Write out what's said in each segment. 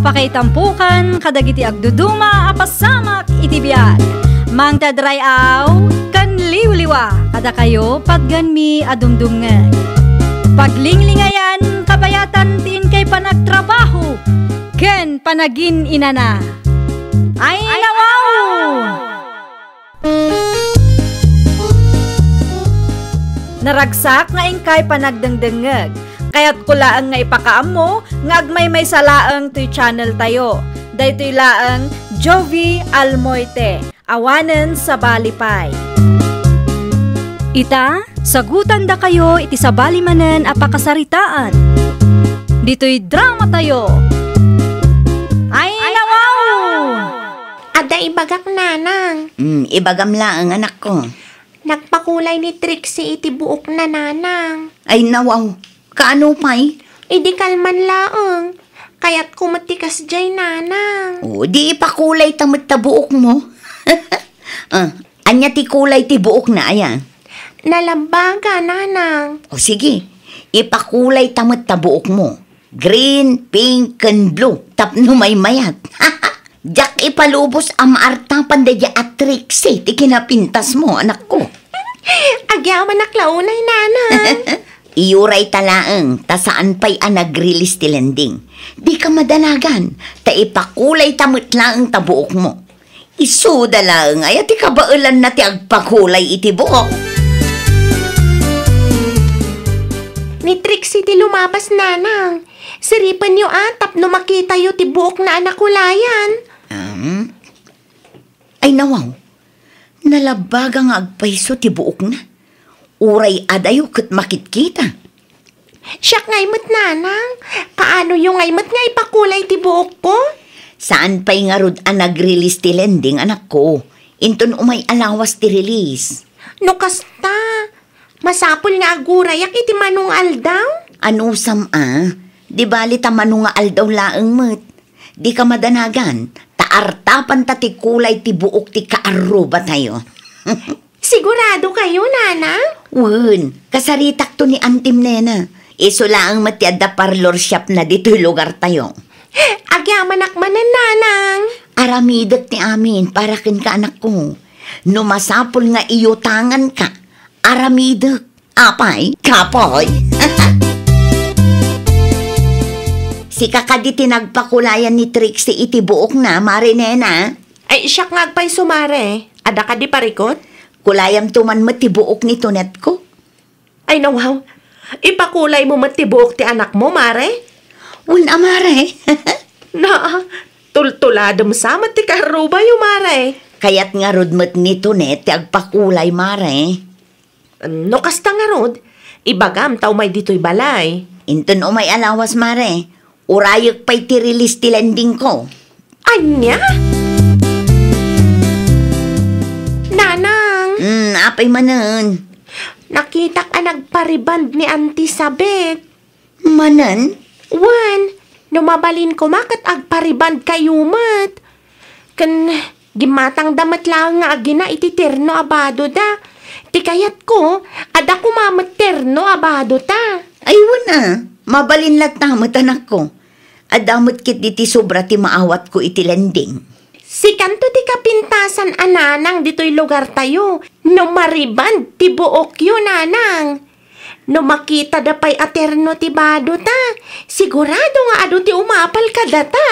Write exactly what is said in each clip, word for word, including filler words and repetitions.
Pakaitampokan kadagiti agduduma a pasamak iti biag. Mangted ray-aw ken liwliwa kadakayo patgenmi a dumdumngeg. Paglinglingayan kabayatan ti inkay panagtrabaho ken panagin-inana. Ay, nawaw! Naragsak nga inkay panagdengdengngeg. Kayatko laeng nga ipakaammo nga agmaymaysa laeng toy channel tayo. Daytoy laeng Jovie Almoite, awanen sabali pay. Ita, sagutandakayo iti sabali manen a pakasaritaan. Ditoy drama tayo. Ay, nawaw! Adda ibagak, nanang. Mm, ibagam laeng, anakko. Nagpakulay ni Trixie iti buokna, nanang. Ay, nawaw. Kaano pay? Idi kalman laeng. Kayatko met ti kasdiay, nanang. O, di ipakulay ta met ta buokmo. Ah, ania ti kulay ti buokna, aya? Nalabbaga, nanang. O, sige. Ipakulay ta met ta buokmo. Green, pink, ken blue. Tapno maymayat. Diak ipalubos a maartapan daydiay a Trixie ti kinapintasmo, anakko. Agyamanak la unay, nanang. Iyuray ta laeng, ta saan pay a nagrilis ti lending. Dika madanagan, ta ipakulay ta met laeng ta buokmo. Isuda laeng aya ti kabaelanna ti agpakulay iti buok. Ni Trixie ti lumabas, nanang. Siripenyo a tapno makitayo ti buokna a nakulayan. Um, ay, nawaw. Nalabbaga nga agpayso ti buokna. Uray adayo ket makitkita. Siak ngay met, nanang. Kaanoyo ngay met nga ipakulay ti buokko? Saan pay ngarud a nagrilis ti lending, anakko. Inton umay a lawas ti rilis. No kasta, masapul nga agurayak iti mano nga aldaw? Anusam a, di bali ta mano nga aldaw laeng met. Dika madanagan, ta artapanta ti kulay ti buok ti kaarrubatayo. Sigurado kayo, nanang? Wen, kasaritakto ni Antim, nena. Isu laeng met ti adda parlor shopna ditoy lugartayo. Agyamanak manen, nanang. Aramidek ti amin para kenka, anakko. No masapul nga iutanganka, aramidek. Apay, kapoy. Sika kadi ti nagpakulayan ni Trixie iti buokna, Mare Nena? Ay, siak nga agpayso, Mare. Adda kadi parikut? Kulayamto man met ti buok ni Tonetko. Ay, nawaw. Ipakulaymo met ti buok ti anakmo, Mare? Wen a, Mare. Naa, tultuladem sa met ti kaarrubayo, Mare. Kayat ngarud met ni Tonet ti agpakulay, Mare. No kasta ngarud, ibagam ta umay ditoy balay. Inton umay a lawas, Mare, urayek pay ti rilis ti lendingko. Ania? Nanang! Mm, apay manen? Nakitak a nagpariband ni Auntie Sabet. Manen? Wen, no mabalin koma ket agpariband kayo met. Ken gimmatangda met laeng nga agina iti terno a badoda. Ti kayatko, adda koma met terno a badota. Ay, wen a, mabalin latta met, anakko. Adda met ketdi ti sobra ti maawatko iti lending. Sikanto ti kapintasan a nanang ditoy lugartayo. No mariband ti buokyo, nanang. No makitada pay a terno ti badota, sigurado nga adu ti umapal kadata.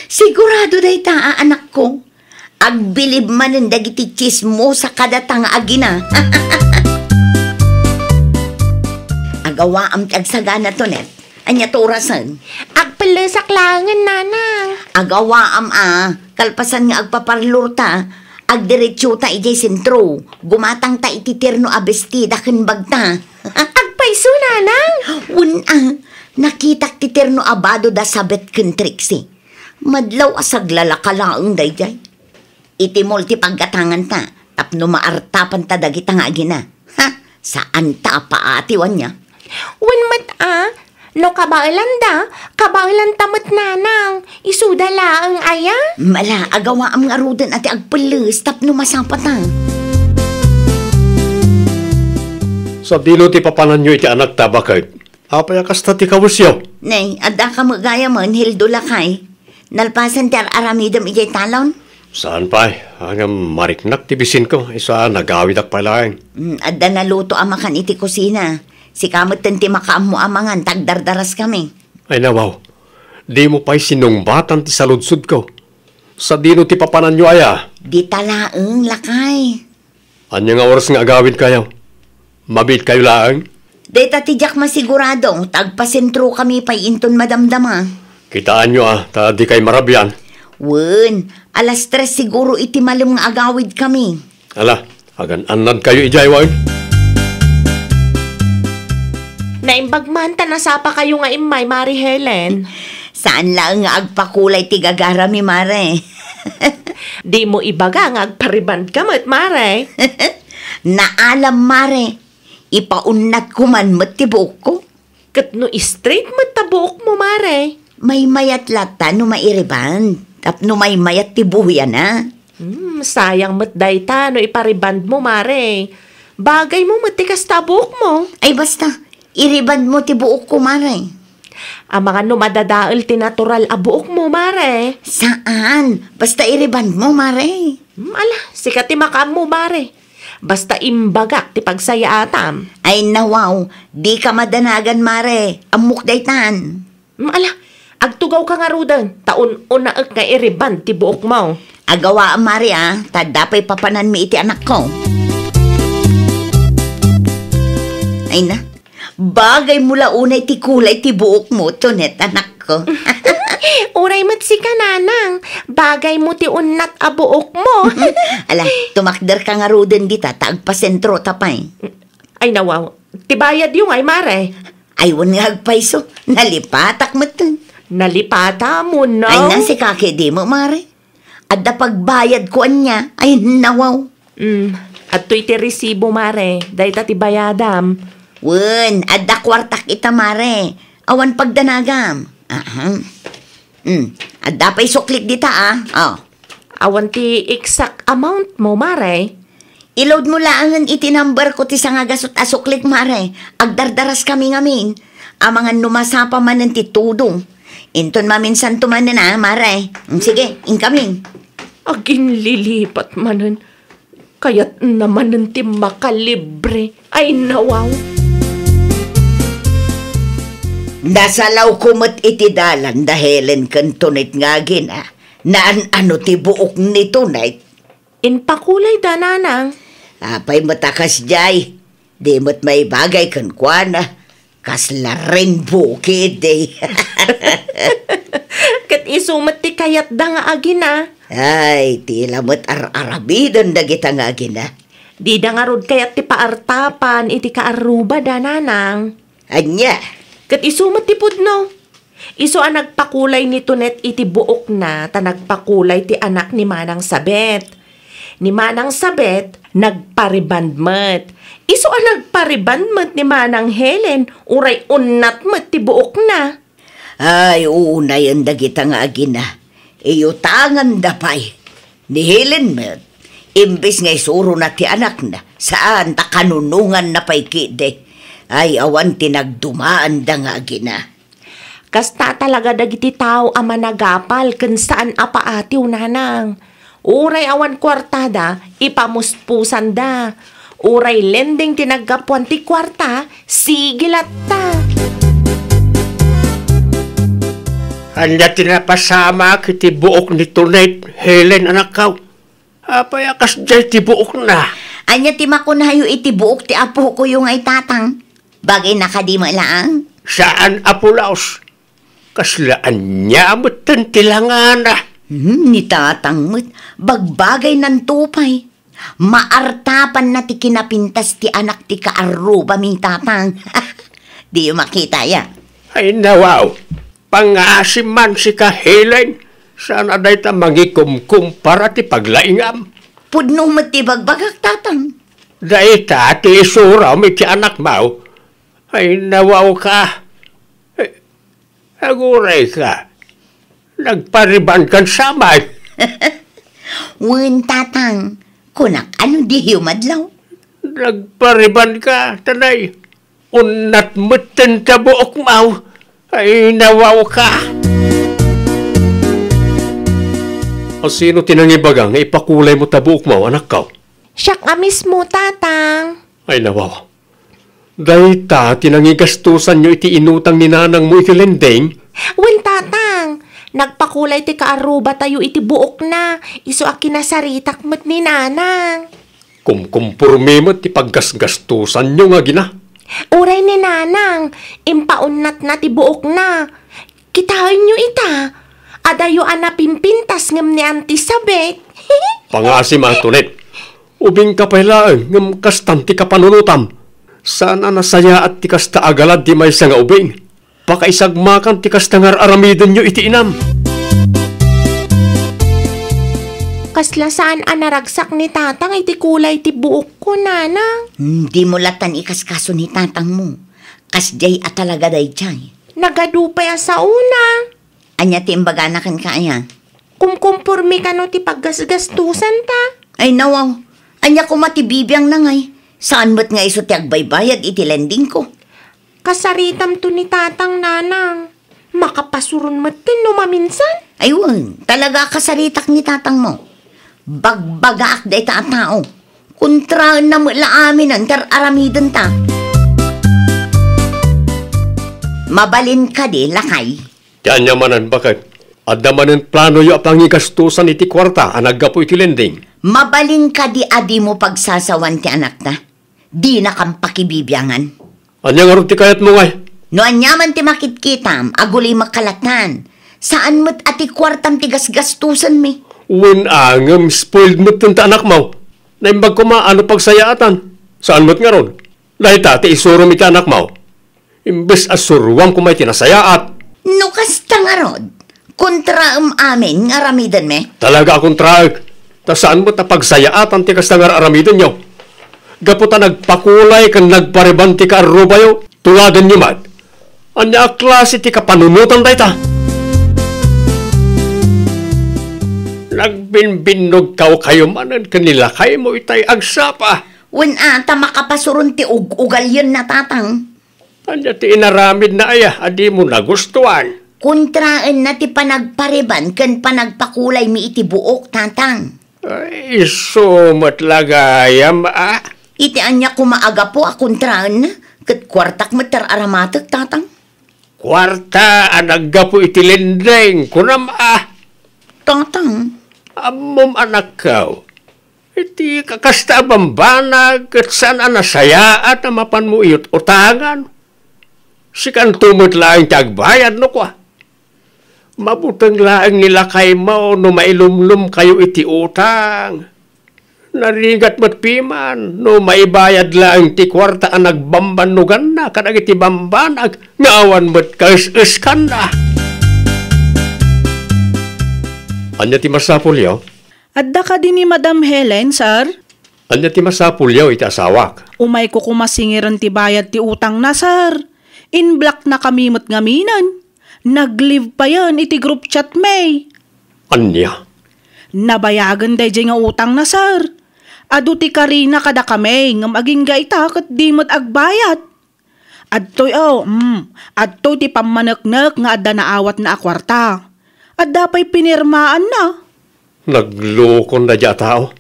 Sigurado dayta, a, anakko. Agbilib manen dagiti tsismosa kadata nga agina. Agawaam ti agsagana, Tonet. Ania ti orasen? Agpellesak laengen, nanang. Agawaam a, kalpasan nga agpaparlorta, agdiretsota idiay sentro. Gumatangta iti terno a bestida ken bagta. Agpayso, nanang? Wen a, nakitak ti terno a bado da Sabet ken Trixie. Madlaw a saglalaka laeng daydiay. Iti mall ti paggatanganta tapno maartapanta dagita nga agina. Ha? Saanta a paatiw ania? Wen met a, no kabaelanda, kabaelanta met nanang. Isuda laeng aya? Mala, agawaam ngaruden a ti agpelles tapno masapata. Sadino ti papananyo iti anakta, baket? Apay a kasta ti kawesyo? Nay, adda ka met gayamen, Hildo lakay. Nalpasen ti ar-aramidem idiay talon? Saan pay, ngem mariknak ti bisinko, isu a nagawidak pay laeng. Mm, adda naluto a makan iti kusina. Sika metten ti makaammo a mangan, ta agdardaras kami. Ay nawaw, dimo pay sinungbatan ti saludsodko. Sadino ti papananyo aya? Dita laeng, lakay. Ania nga oras nga agawidkayo? Mabiitkayo laeng? Dayta ti diak masigurado, ta agpasentrokami pay inton madamdama. Kitaenyo a, ta dikay marabian. Wen, alas tres siguro iti malem nga agawidkami. Ala, agan-annadkayo idiay wen. Naimbag man ta nasapakayo nga immay, Mare Helen. Saan laeng nga agpakulay ti gagarami, Mare. Dimo ibaga nga agparibandka met, Mare. Naalam, Mare. Ipaunnatko man met ti buokko. Ket no straight met ta buokmo, Mare? Maymayat latta no mairiband. Tapno maymayat ti buhiana. Hmm, sayang met dayta no iparibandmo, Mare. Bagaymo met ti kasta a buokmo. Ay basta, iribandmo ti buokko, Mare. Amangan no madadael ti natural a buokmo, Mare. Saan? Basta iribandmo, Mare. Hmm, ala, sika ti makaammo, Mare. Basta imbagak ti pagsayaatam. Ay nawaw, dika madanagan, Mare. Ammok daytan. Hmm, ala, agtugawka ngaruden, ta un-unaek nga iriband ti buokmo. Agawaam, Mare, a, ta adda pay papananmi iti anakko. Ay na, bagaymo la unay ti kulay ti buokmo, Tonet, anakko. Uray met sika, Nanang, bagaymo ti unnat a buokmo. Ala, tumakderka ngaruden dita, ta agpasentrota pay. Ay, nawaw. Ti bayadyo ngay, Mare? Ay, wen nga agpayso. Nalipatak metten. Nalipatam, no? Ay, na, sika ketdimo, Mare. Adda pagbayadko ania. Ay, nawaw. Mm. Adtoy ti resibo, Mare. Dayta ti bayadam. Wen, adda kuartak ita, Mare. Awan pagdanagam. Aha. Mm. Adda pay suklik dita, a. O. Awan ti exact amount mo, Mare? I-load mo laengen iti number ko ti sangagasut a suklik, Mare. Agdardaras kami ngamin. Amangan no masapa manen ti tudong. Inton maminsanto manen, a, Mare. Mm, sige, inkamin. Aginlilipat manen. Kayatna manen ti makalibre. Ay, nawaw. Nasalawko met iti dalan da Helen ken Tonet nga agina. Naan-ano ti buok ni Tonet? Inpakulayda, Nanang. Apay met a kasdiay? Di met maibagay kenkuana. Kasla rainbow ketdi. Ket isu met ti kayatda nga agina. Ay, ti la met ar-aramiden dagita nga agina. Dida ngarud kayat ti paartapan iti kaarrubada, Nanang. Ania? Ket isu met ti pudno. Isu a nagpakulay ni Tonet iti buokna, ta nagpakulay ti anak ni Manang Sabet. Ni Manang Sabet, nagpariband met. Isu a nagpariband met ni Manang Helen, uray unnat met ti buokna. Ay, uunayen dagita nga agina. Iyutanganda pay. Ni Helen met, imbes nga isurona ti anakna, saan ta kanunonganna pay ketdi. Ay, awan ti nagdumaanda nga agina. Kasta talaga dagiti tao a managapal ken saan a paatiw, Nanang. Uray awan kuartada, ipamuspusanda. Uray lending ti naggapuan ti kuarta, sige latta. Ania ti napasamak iti buok ni Tonet, Helen, anakko? Apay a kasdiay ti buokna? Ania ti makunayo iti buok ti apokoyo nga itatang? Bagayna kadi met laeng? Saan a pulos. Kasla ania metten ti langana? Hmm, ni tatang met, bagbagay nanto pay. Maartapanna ti kinapintas ti anak ti kaarrubami, tatang. Diyo makita, ya? Ay, nawaw. Pangngaasim man sika, Helen. Saan a dayta mangikumkumpara ti paglaingam? Pudno met ti bagbagak, tatang. Dayta ti isuram iti anakmo. Ay, nawaw ka. Ay, aguray ka. Nagpariband kan samay. Wen, tatang. Kunak, ano diyo madlaw? Nagpariband ka, tanay. Unnat metten ta buokmo. Ay, nawawka! Asino ti nangibaga nga ipakulaymo ta buokmo, anakko? Siak a mismo, Tatang. Ay, nawaw. Dayta ti nangigastosanyo iti inutang ni nanangmo iti lending? Wen, Tatang. Nagpakulay ti kaarrubatayo iti buokna, isu a kinasaritak met ni Nanang. Kumkumpormi met ti paggasgastosanyo nga agina. Uray ni Nanang, impaunnatna ti buokna. Kitaenyo ita, adayo a napimpintas ngem ni Auntie Sabet. Pangasim, Antoinette. Ubingka pay laeng ngem kastan ti kapanunotam. Saan a nasayaat ti kasta a galad ti maysa nga ubing. Pakaisagmakan ti kasta nga ar-aramidenyo iti inam. Kasla saan a naragsak ni Tatang iti kulay ti buokko, Nanang. Hmm, dimo latan ikaskaso ni Tatangmo. Kasdiay a talaga daydiay. Nagadu pay a saona. Ania ti imbagana kenka aya? Kumkumpormi kano ti paggasgastusanta? Ay, nawaw. Ania koma ti bibiangna ngay? Saan met nga isu ti agbaybayad iti lendingko? Kasaritamto ni Tatang, Nanang. Makapasuron metten no maminsan. Ay, wen, talaga a kasaritak ni Tatangmo. Bagbagaak dayta a tao. Kontraenna met la aminen ti ar-aramidenta. Mabalin kadi, lakay? Ti ania manen, baket? Adda manen planoyo a pangigastosan iti kuarta a naggapu iti lending? Mabalin kadi a dimo pagsasawan ti anakta? Dinakam pakibibiangan. Ania ngarud ti kayatmo ngay? No aniaman ti makitkitam, agulimek kalatan. Saan met a ti kuartam ti gasgastosenmi. Wen a, ngem spoiled metten ti anakmo. Naimbag koma a no pagsayaatan. Saan met ngarud? Dayta ti isurom iti anakmo. Imbes a suruam koma iti nasayaat. No kasta ngarud, kontraem amin nga aramidenmi? Talaga a kontraek, ta saan met a pagsayaatan ti kasta nga ar-aramidenyo. Gapu ta nagpakulay ken nagpareban ti kaarrubayo, tuladenyo met. Ania a klase ti kapanunotan dayta? Nagbinbinnogkaw kayo manen ken ni lakaymo itay agsapa. Wen a, ta makapasuron ti ug-ugalyenna, Tatang. Ania ti inaramidna aya a dimo nagustuan? Kontraenna ti panagpareban ken panagpakulaymi iti buok, Tatang. Ay, isu met la gayam, a. Iti ania koma a gapu a kontraenna, ket kuartak met ti ar-aramatek, Tatang. Kuarta a naggapu iti lending, kunam, a. Tatang. Ammom, anakko. Iti kakasta a bambanag ket saan a nasayaat a mapanmo iyut-utangan. Sikanto met laeng ti agbayad no kua. Mabuteng laeng ni lakaymo no mailumlomkayo iti utang. Narigat met piman no maibayad laeng ti kuarta a nagbambannoganna kadagiti bambanag nga awan met kaes-eskanna. Ania ti masapulyo? Adda kadi ni Madam Helen, sir? Ania ti masapulyo iti asawak? Umayko koma singir ti bayad ti utangna, sir. In-blocknakami met ngaminen. Nag-leave payen iti group chat mi. Ania? Nabayagen daydiay nga utangna, sir. Adu ti karina kadakami, ngem agingga ita ket di met agbayad. Adtoy, oh, mm, adtoy ti pammaneknek nga adda naawatna a kuarta. Adda pay pinirmaanna. Naglukon daydiay a tao.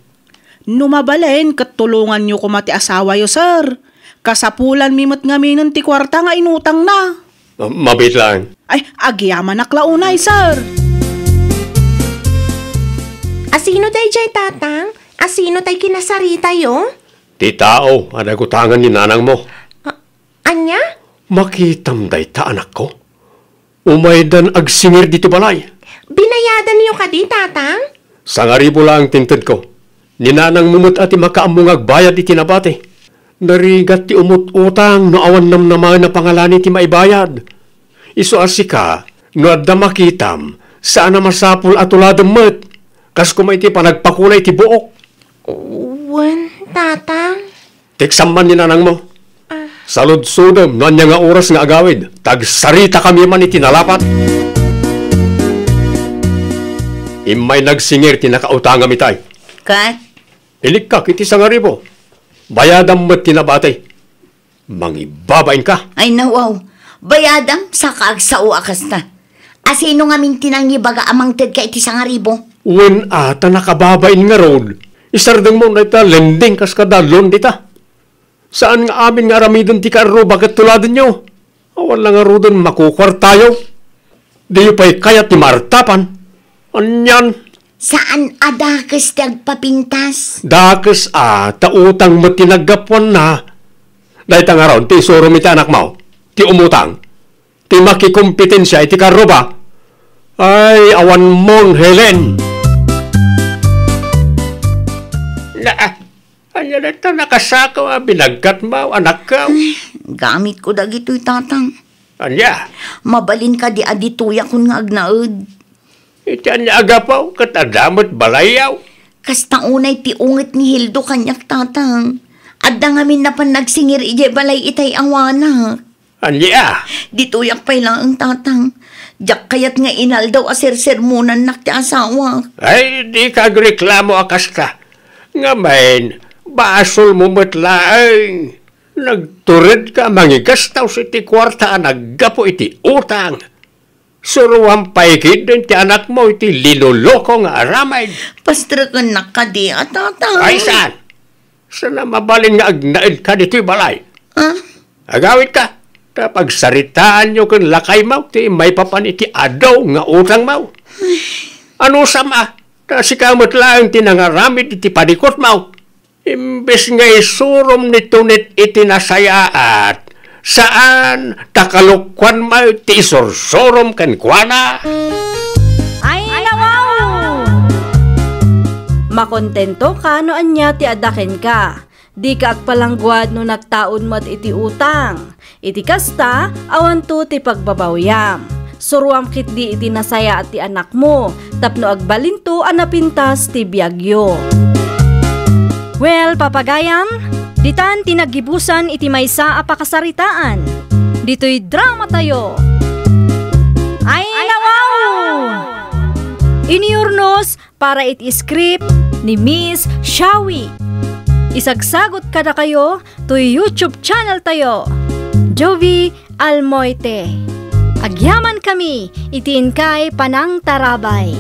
No mabalin, ket tulonganyo koma ti asawayo, sir. Kasapulanmi met ngaminen ti kuarta nga inutangna. Ma-, mabiit laeng. Ay, agyamanak la unay, sir. Asino daydiay, Tatang? Asino tay kinasaritayo? Ti tao a nagutangan ni nanangmo. A-, Ania? Makitam dayta, anakko. Umaydan agsingir ditoy balay. Binayadanyo kadi, Tatang? Sangaribu laeng ti intedko. Ni nanangmo met a ti makaammo nga agbayad iti nabati. Narigat ti umut-utang no awan namnamaen a pangalani ti maibayad. Isu a sika, no adda makitam, saan a masapul a tuladem met. Kas koma iti panagpakulay ti buok. Wen, Tatang. Teksam man ni nanangmo. Ah. Saludsodem no ania nga oras nga agawid, ta agsaritakami man iti nalapat. Immay nagsingir ti nakautangam itay. Ket? Ilikkak iti sangaribu. Bayadam met ti nabati. Mangibabain ka. Ay, nawaw. Bayadam, saka agsao a kasta. Asino ngamin ti nangibaga a mangtedka iti sangaribu? Wen a, ta nakababain ngarud. Isardengmo dayta lending kas kada loan dita. Saan nga amin nga aramiden ti kaarruba ket tuladenyo? Awan la ngaruden makukuartayo. Diyo pay kayat ti maartapan. Anian? Saan a dakes ti agpapintas? Dakes a, ta utang met ti naggapuanna. Dayta ngarud ti isurom iti anakmo, ti umutang, ti makikompetensia iti kaarruba. Ay, awan mon, Helen! Na, ania dayta nakasako a binagkatmo, anakko? Ay, gamitko dagitoy, Tatang. Ania? Mabalin kadi a ditoyakon nga agnaed? Iti ania a gapu ket adda met balayyo? Kasta unay ti unget ni Hildo kaniak, Tatang. Adda ngamin napan nagsingir idiay balay itay awanak. Ania? Ditoyak pay laeng, Tatang. Diak kayat nga inaldaw a sersermonannak ti asawak. Ay, dika agreklamo a kasta. Ngamin, basolmo met laeng. Nagturedka a mangigastos iti kuarta a naggapu iti utang. Suroam pay ketdin ti anakmo iti linoloko nga aramid. Pastrekennak kadi a, Tatang. Ay, saan? Saan a mabalin nga agnaedka ditoy balay? Ah? Agawitka, ta pagsaritaanyo ken lakaymo ti maipapan iti adu nga utangmo. Anusam a, ta sika met laeng ti nangaramid iti panikutmo. Imbes nga isurom ni Tonet iti nasayaat, saan ta kalokuanmo ti isursurom kenkuana. Ay, nawaw! Makontento ka no ania ti adda kenka. Dika agpalangguad no nagtaud met iti utang. Iti kasta, awanto ti pagbabawiam. Suroam ketdi iti nasayaat ti anakmo, tapno agbalinto a napintas ti biagyo. Well, papagayam, ditan ti naggibusan iti maysa a pakasaritaan. Ditoy dramatayo. Ay, nawaw! Iniurnos para iti script ni Miss Shawi. Isagsagut kadakayo toy YouTube channel tayo, Jovie Almoite. Agyaman kami iti inkay panangtarabay.